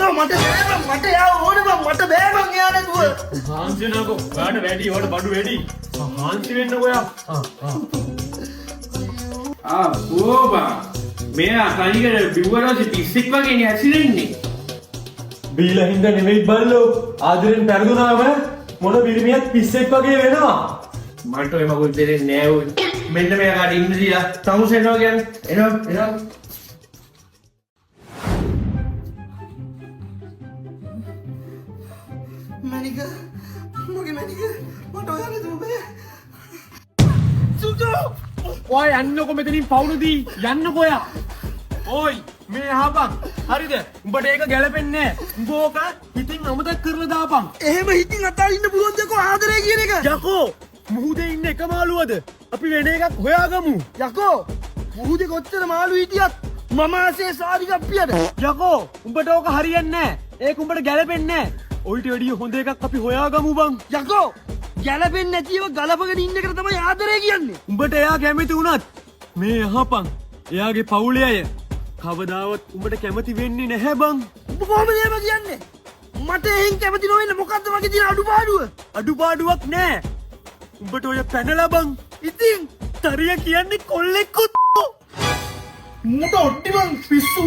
යකෝ මට බෑ බං, මට එයා ඕන බං, මට බෑ බං එයා නැතුව. හාන්සි වෙනකෝ. ඔයාට වැඩි, ඔයාට බඩු වැඩි. හාන්සි වෙන්නකෝ ඔයා. ආ කෝබා මෙයා තනිකර බිව්වට පස්සේ පිස්සෙක් වගේ නේ හැසිරෙන්නේ. බීලා හින්දා නෙමෙයි බල්ලෝ. ආදරෙන් පෙරදුනාම මොන පිරිමියත් පිස්සෙක් වගේ වෙනවා. මට ඔය මගුල් තේරෙන්නේ නෑ ඔය. මෙන්න මෙයා කාට ඉන්න දීලා තමුස එනවා කියන්නේ. එනවා එනවා. මැනික, මගේ මැනික, මට ඔයා නැතුව බෑ. සුජෝ. ඔයා යන්නකො මෙතනින් පවුන දී. යන්නකො ඔයා. ඕයි මේ අහපන්. හරිද? උඹට ඒක ගැලපෙන්නේ නෑ. උඹ ඕක හිතින් අමතක කරලා දාපන්. එහෙම හිතින් අතාරින්න පුළුවන්ද යකෝ ආදරය කියන එක? යකෝ මුහුදේ ඉන්න එක මාළුවද? අපි වෙන එකක් හොයාගමු. යකෝ මුහුදේ කොච්චර මාළු හිටියත් මම ආසේ සාරිකප්පියට. යකෝ උඹට ඕක හරියන්නේ නෑ. ඒක උඹට ගැලපෙන්නේ නෑ. ඔయిత වැඩිය හොඳ එකක් අපි හොයාගමු බං. යකෝ ගැලපෙන්නේ නැතිව ගලපගෙන ඉන්න එකට තමයි ආදරය කියන්නේ. උඹට එයා කැමති වුණත් මේ අහපන්. එයාගේ පවුලේ අය කවදාවත් උඹට කැමති වෙන්නේ නැහැ බං. උඹ කොහොමද එහෙම කියන්නේ? මට එහෙන් කැමති නොවෙන්න මොකද්ද මගේ තියෙන අඩුපාඩුව? අඩුපාඩුවක් නෑ. උඹට ඔය පැනලා බං. ඉතින් තරිය කියන්නේ කොල්ලෙක්කුත්. මුට ඔට්ටි බං පිස්සු.